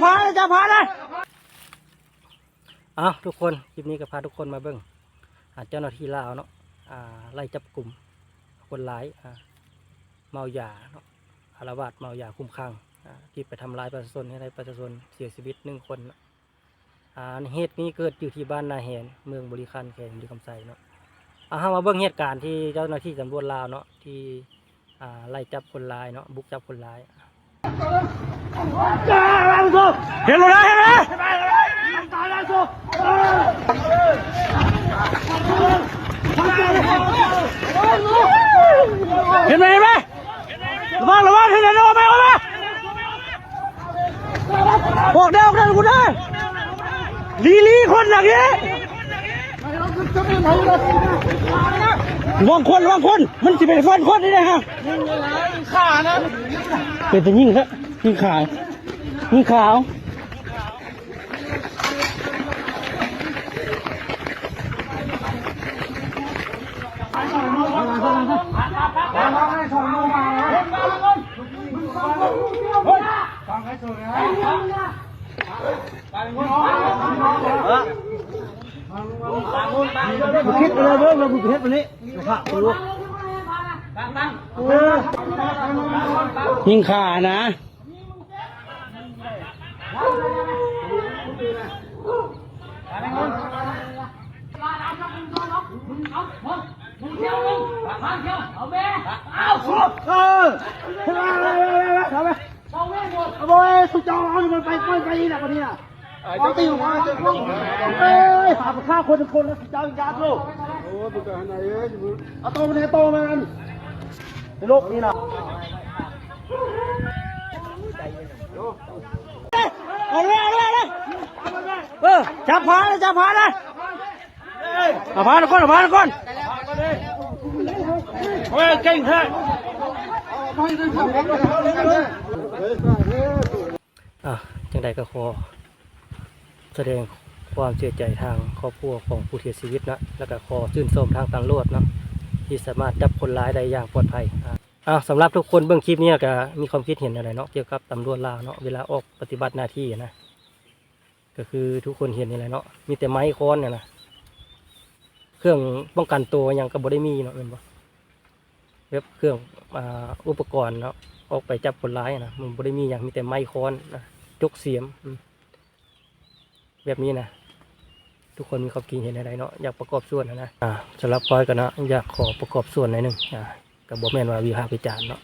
ພາເລີຍ ຈັບພາເລີຍ. ເອົາ ທຸກຄົນ ຄລິບນີ້ກໍພາທຸກຄົນມາເບິ່ງ ອາ ເຈົ້າໜ້າທີ່ລາວເນາະ ອາ ໄລ່ຈັບກຸມຄົນຮ້າຍ ອາ ເມົາຢາເນາະ ອາລະວາດເມົາຢາຄຸ້ມຄັ້ງ ອາ ທີ່ໄປທຳລາຍປະຊາຊົນ ເຮັດໃຫ້ປະຊາຊົນເສຍຊີວິດໜຶ່ງຄົນເນາະ. ອາ ເຫດນີ້ເກີດຢູ່ທີ່ບ້ານນາແຮນ ເມືອງບໍລິຄັນ ແຂວງບໍລິຄຳໄຊເນາະ. ເອົາ ເຮົາມາເບິ່ງເຫດການທີ່ເຈົ້າໜ້າທີ່ຕຳຫຼວດລາວເນາະ ທີ່ ອ່າ ໄລ່ຈັບຄົນຮ້າຍເນາະ ບຸກຈັບຄົນຮ້າຍ. ເຫັນແລ້ວ ເຫັນແລ້ວ ເຫັນໄໝ ເຫັນໄໝ? ລະວັງ ລະວັງ ເຫັນແລ້ວ ອອກມາ ອອກມາ. ອອກເດີ ອອກເດີ ອອກເດີ ລີລີ ຄົນນະ ລະວັງຄົນ ລະວັງຄົນ ມັນຊິໄປຟັນຄົນນີ້ນະ. ຂານະ ເປັນຕາຍິງຊະ ຍິງຂາ ຍິງຂາ. ຄິດໄປເລີຍເບິ່ງ ເຮົາເຮັດໄປນີ້ ຍິງຂ້ານະ. ໂອ້ຍ ສຸດຍອດ ເອົາມັນໄປ ໄປ ໄປນີ້ແຫຼະ ບັດນີ້ນະ. ເອົາຕີອອກມາ ເອີຍ ຫາຂ້າຄົນ ຄົນລະ ເຈົ້າອີກຢ່າງໂລດ. ໂອ້ຍ ເປັນການໃດເອີຍ ເອົາໂຕມັນ ເອົາໂຕມັນ ໃນໂລກນີ້ນະ. ເອົາເລີຍ ເອົາເລີຍ ເອົາເລີຍ. ເອີ ຈັບພານ ຈັບພານນະ. ເອົາພານກ່ອນ ເອົາພານກ່ອນ. ໂອ້ຍ ເກັ່ງແທ້. ອ່າ ຈັ່ງໃດກໍຂໍສະແດງຄວາມເສຍໃຈທາງຄອບຄົວຂອງຜູ້ເສຍຊີວິດເນາະ ແລ້ວກໍຂໍຊື່ນຊົມທາງຕຳຫຼວດເນາະ ທີ່ສາມາດຈັບຄົນຮ້າຍໄດ້ຢ່າງປອດໄພ. ອ່າ ສຳລັບທຸກຄົນເບິ່ງຄລິບນີ້ ແລ້ວກໍມີຄວາມຄິດເຫັນແນວໃດເນາະ ກ່ຽວກັບຕຳຫຼວດລາວເນາະ ເວລາອອກປະຕິບັດໜ້າທີ່ນະ? ກໍຄືທຸກຄົນເຫັນນີ້ແຫຼະເນາະ ມີແຕ່ໄມ້ຄ້ອນຫັ້ນນະ ເຄື່ອງປ້ອງກັນໂຕຫຍັງກໍບໍ່ໄດ້ມີເນາະ ແມ່ນບໍ່? ແບບເຄື່ອງ ອ່າ ອຸປະກອນເນາະ ອອກໄປຈັບຄົນຮ້າຍນະ ມັນບໍ່ໄດ້ມີຫຍັງ ມີແຕ່ໄມ້ຄ້ອນນະ ຈົກສຽມ ອືມ ແບບນີ້ນະ. ທຸກຄົນມີຄວາມຄິດເຫັນແນວໃດເນາະ ຢາກປະກອບສ່ວນຫັ້ນນະ? ອ່າ ສຳລັບຂ້ອຍກໍເນາະ ຢາກຂໍປະກອບສ່ວນໜ້ອຍໜຶ່ງ ອ່າ ກໍບໍ່ແມ່ນວ່າວິພາກວິຈານເນາະ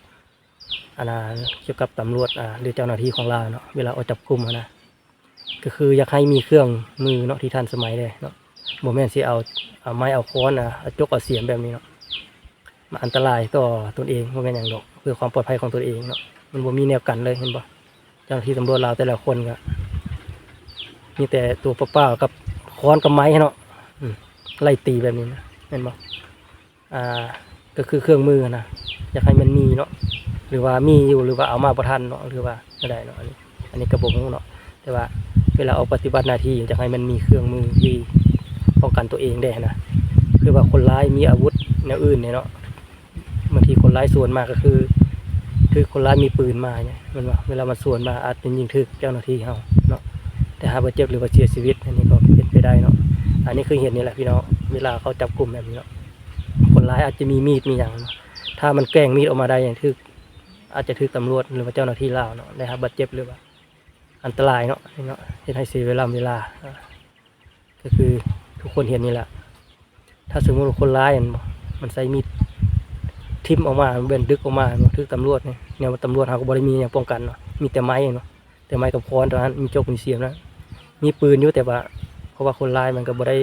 ອັນນ່າ ກ່ຽວກັບຕຳຫຼວດ ອ່າ ຫຼືເຈົ້າໜ້າທີ່ຂອງລາວເນາະ ເວລາອອກຈັບກຸມຫັ້ນນະ ກໍຄືຢາກໃຫ້ມີເຄື່ອງມືເນາະ ທີ່ທັນສະໄໝແດ່ເນາະ ບໍ່ແມ່ນຊິເອົາ ເອົາໄມ້ເອົາຄ້ອນ ອ່າ ເອົາຈົກເອົາສຽມແບບນີ້ເນາະ ມັນອັນຕະລາຍຕໍ່ຕົນເອງ ບໍ່ແມ່ນຫຍັງດອກ ເພື່ອຄວາມປອດໄພຂອງຕົນເອງເນາະ ມັນບໍ່ມີແນວກັນເລີຍ ເຫັນບໍ່? ເຈົ້າໜ້າທີ່ຕຳຫຼວດລາວແຕ່ລະຄົນກໍມີແຕ່ຕົວເປົ່າໆ ກັບຄ້ອນກັບໄມ້ເນາະ ອືມ ໄລ່ຕີແບບນີ້ນະ ແມ່ນບໍ່? ອ່າ ກໍຄືເຄື່ອງມືນະ ຢາກໃຫ້ມັນມີເນາະ ຫຼືວ່າມີຢູ່ ຫຼືວ່າເອົາມາບໍ່ທັນເນາະ ຫຼືວ່າແນວໃດເນາະ ອັນນີ້ ອັນນີ້ກໍບໍ່ຮູ້ເນາະ ແຕ່ວ່າເວລາອອກປະຕິບັດໜ້າທີ່ ຢາກໃຫ້ມັນມີເຄື່ອງມືທີ່ປ້ອງກັນຕົວເອງແດ່ນະ ຄືວ່າຄົນຮ້າຍມີອາວຸດແນວອື່ນແດ່ເນາະ ບາງທີຄົນຮ້າຍສວນມາກໍຄືຖືກຄົນຮ້າຍມີປືນມາ ແມ່ນບໍ່? ເວລາມັນສວນມາອາດຈະຍິງຖືກເຈົ້າໜ້າທີ່ເຮົາເນາະ ແຕ່ຫາບາດເຈັບ ຫຼືວ່າເສຍຊີວິດ ອັນນີ້ກໍເປັນໄປໄດ້ເນາະ. ອັນນີ້ຄືເຫັນນີ້ແຫຼະພີ່ນ້ອງ ເວລາເຂົາຈັບກຸມແບບນີ້ເນາະ ຄົນຮ້າຍອາດຈະມີມີດມີຫຍັງເນາະ ຖ້າມັນແກວ່ງມີດອອກມາໄດ້ ຖືກ ອາດຈະຖືກຕຳຫຼວດ ຫຼືວ່າເຈົ້າໜ້າທີ່ລາວເນາະ ໄດ້ຮັບບາດເຈັບ ຫຼືວ່າອັນຕະລາຍເນາະ ເນາະ ເຮັດໃຫ້ເສຍເວລາເວລາ ອ່າ ກໍຄືທຸກຄົນເຫັນນີ້ແຫຼະ ຖ້າສົມມຸດວ່າຄົນຮ້າຍຫັ້ນ ມັນໃຊ້ມີດຖິ້ມອອກມາ ແມ່ນດຶກອອກມາ ຖືກຕຳຫຼວດນີ້ ແນວຕຳຫຼວດເຮົາກໍບໍ່ໄດ້ມີຫຍັງປ້ອງກັນເນາະ ມີແຕ່ໄມ້ເນາະ ແຕ່ໄມ້ກັບຄ້ອນເທົ່ານັ້ນ ມີຈົກມີສຽມນະ ມີປືນຢູ່ ແຕ່ວ່າ ເພາະວ່າຄົນຮ້າຍມັນກໍບໍ່ໄດ້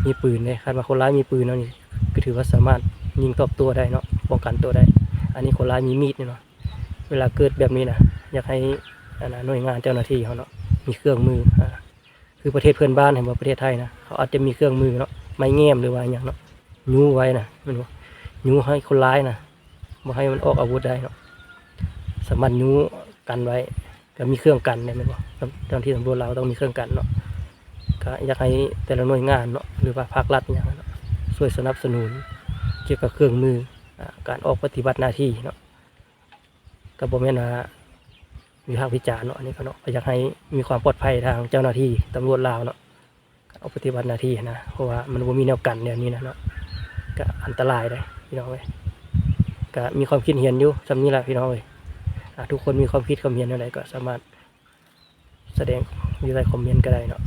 ມີປືນເດ້ ຄັນວ່າຄົນຮ້າຍມີປືນແລ້ວນີ້ ກໍຖືວ່າສາມາດຍິງຕອບໂຕ້ໄດ້ເນາະ ປ້ອງກັນໂຕໄດ້ ອັນນີ້ຄົນຮ້າຍມີມີດນີ້ເນາະ. ເວລາເກີດແບບນີ້ນະ ຢາກໃຫ້ ອັນນ່າ ໜ່ວຍງານເຈົ້າໜ້າທີ່ເຮົາເນາະ ມີເຄື່ອງມື ອ່າ ຄືປະເທດເພື່ອນບ້ານ ເຫັນບໍ່ ປະເທດໄທນະ ເຂົາອາດຈະມີເຄື່ອງມືເນາະ ໄມ້ແງ້ມ ຫຼືວ່າຫຍັງເນາະ ຍູ້ໄວ້ນະ ແມ່ນບໍ່ ຍູ້ໃຫ້ຄົນຮ້າຍນະ ບໍ່ໃຫ້ມັນອອກອາວຸດໄດ້ເນາະ ສາມາດຍູ້ກັນໄວ້ ກໍມີເຄື່ອງກັນໄດ້ ແມ່ນບໍ່ ເຈົ້າໜ້າທີ່ຕຳຫຼວດລາວຕ້ອງມີເຄື່ອງກັນເນາະ ກໍຢາກໃຫ້ແຕ່ລະໜ່ວຍງານເນາະ ຫຼືວ່າພາກລັດຫຍັງເນາະ ຊ່ວຍສະໜັບສະໜູນກ່ຽວກັບເຄື່ອງມື ອ່າ ການອອກປະຕິບັດໜ້າທີ່ເນາະ ກໍບໍ່ແມ່ນວ່າ ວິພາກວິຈານເນາະ ອັນນີ້ກໍເນາະ ກໍຢາກໃຫ້ມີຄວາມປອດໄພທາງເຈົ້າໜ້າທີ່ຕຳຫຼວດລາວເນາະ ການອອກປະຕິບັດໜ້າທີ່ນະ ເພາະວ່າມັນບໍ່ມີແນວກັນແນວນີ້ນະເນາະ ກະອັນຕະລາຍເດ້ພີ່ນ້ອງເອີຍ. ກະມີຄວາມຄິດເຫັນຢູ່ສ່ຳນີ້ລະພີ່ນ້ອງເອີຍ. ອາ ທຸກຄົນມີຄວາມຄິດຄວາມເຫັນແນວໃດກໍສາມາດສະແດງຢູ່ໃຕ້ຄອມເມັນກໍໄດ້ເນາະ.